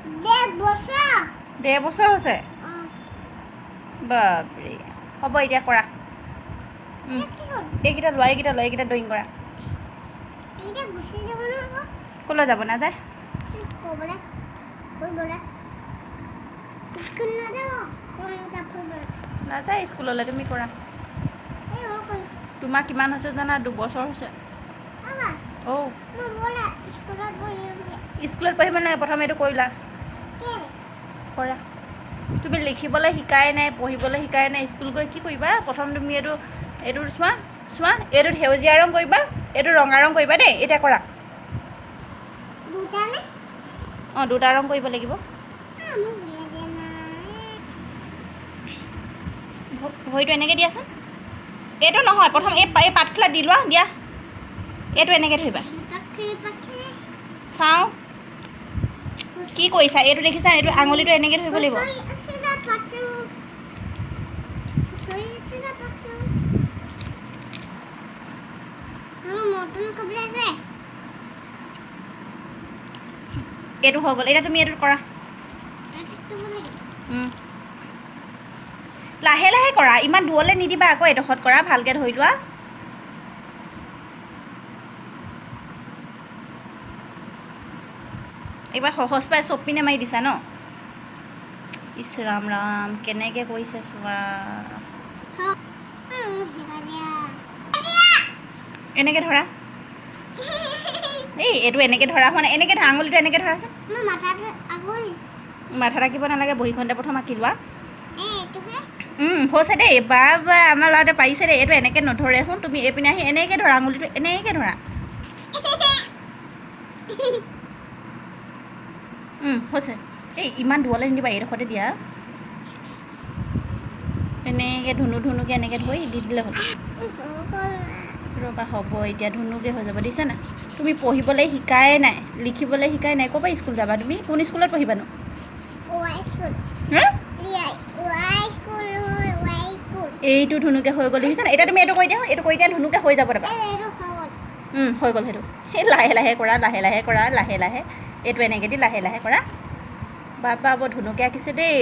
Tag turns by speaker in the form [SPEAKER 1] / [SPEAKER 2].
[SPEAKER 1] 1.5 বছৰ।
[SPEAKER 2] 1.5 বছৰ হৈছে? বাপৰে, হ'ব, এতিয়া কৰা। এইকেইটা লোৱা, এইকেইটা লোৱা, এইকেইটা ড্ৰয়িং কৰা।
[SPEAKER 1] এতিয়া গুচি যাব নহয়।
[SPEAKER 2] ক'লৈ যাব? নাযায়।
[SPEAKER 1] ক'বলৈ ফুৰিবলৈ স্কুল নাযাব ফুৰিবলৈ।
[SPEAKER 2] নাযায় স্কুললৈ, তুমি কৰা।
[SPEAKER 1] এই মই কৰিম।
[SPEAKER 2] তোমাৰ কিমান হৈছে জানা? 2 বছৰ হৈছে।
[SPEAKER 1] বাবা।
[SPEAKER 2] অ'।
[SPEAKER 1] মই বোলে স্কুলত পঢ়িম।
[SPEAKER 2] স্কুলত পঢ়িব নালাগে, প্ৰথম এইটো কৰিলা।
[SPEAKER 1] কেলে?
[SPEAKER 2] কৰা। তুমি লিখিবলৈ শিকাই নাই, পঢ়িবলৈ শিকাই নাই, স্কুল গৈ কি কৰিবা? প্ৰথম তুমি এইটো চোৱা, চোৱা, এইটোত সেউজীয়া ৰং কৰিবা, এইটো ৰঙা ৰং কৰিবা দেই। এতিয়া কৰা।
[SPEAKER 1] দুটা নে?
[SPEAKER 2] অঁ, দুটা ৰং কৰিব লাগিব।
[SPEAKER 1] মোক লাগে নাই।
[SPEAKER 2] ভৰিটো এনেকৈ দিয়াচোন। এইটো নহয়, প্ৰথম এই পাতখিলা দি লোৱা। দিয়া, এইটো এনেকৈ ধৰিবা।
[SPEAKER 1] পাখি পাখি।
[SPEAKER 2] চাওঁ কি কৰিছা। এইটো দেখিছা? এইটো আঙুলিটো এনেকৈ ধৰিব লাগিব।
[SPEAKER 1] চিধা পাছো, চিধা পাছো। আৰু মটন খাবলৈ আছে।
[SPEAKER 2] এইটো হৈ গ'ল, এতিয়া তুমি এইটো কৰা।
[SPEAKER 1] লাগিব।
[SPEAKER 2] লাহে লাহে কৰা, ইমান দূৰলৈ নিদিবা আকৌ। এডোখৰত কৰা, ভালকৈ ধৰি লোৱা। এইবাৰ সহজ পাই চব পিনে মাৰি দিছা ন? ইছ ৰাম ৰাম, কেনেকৈ কৰিছে চোৱা। এনেকৈ ধৰা। এই এইটো এনেকৈ ধৰা হোৱা নাই। এনেকৈ ধৰা, আঙুলিটো এনেকৈ ধৰাচোন। মাথাত আঁকিব নালাগে, বহীখনতে প্ৰথম আঁকি লোৱা। হৈছে দেই। বা বা, আমাৰ ল'ৰাটোৱে পাৰিছে দেই। এইটো এনেকৈ নধৰে শুন, তুমি এইপিনে আহি এনেকৈ ধৰা, আঙুলিটো এনেকৈ ধৰা। হৈছে। এই ইমান দূৰলৈ নিদিবা, এইডোখৰতে দিয়া। এনেকৈ ধুনু ধুনুকৈ এনেকৈ ধৰি দি দিলে হ'ল। ৰ'বা, হ'ব, এতিয়া ধুনুকৈ হৈ যাব। দিছা নাই? তুমি পঢ়িবলৈ শিকাই নাই, লিখিবলৈ শিকাই নাই, ক'ৰ পৰা স্কুল যাবা? তুমি কোন স্কুলত পঢ়িবানো? হা? এইটো ধুনুকৈ হৈ গ'ল, দেখিছা নাই? এতিয়া তুমি এইটো কৰি দিয়া, এইটো কৰি দিয়া, ধুনুকৈ হৈ যাব তাৰপৰা। হৈ গ'ল সেইটো। সেই লাহে লাহে কৰা, লাহে লাহে কৰা, লাহে লাহে। এইটো এনেকৈ দি লাহে লাহে কৰা। বাবা, বৰ ধুনুকৈ আঁকিছে দেই।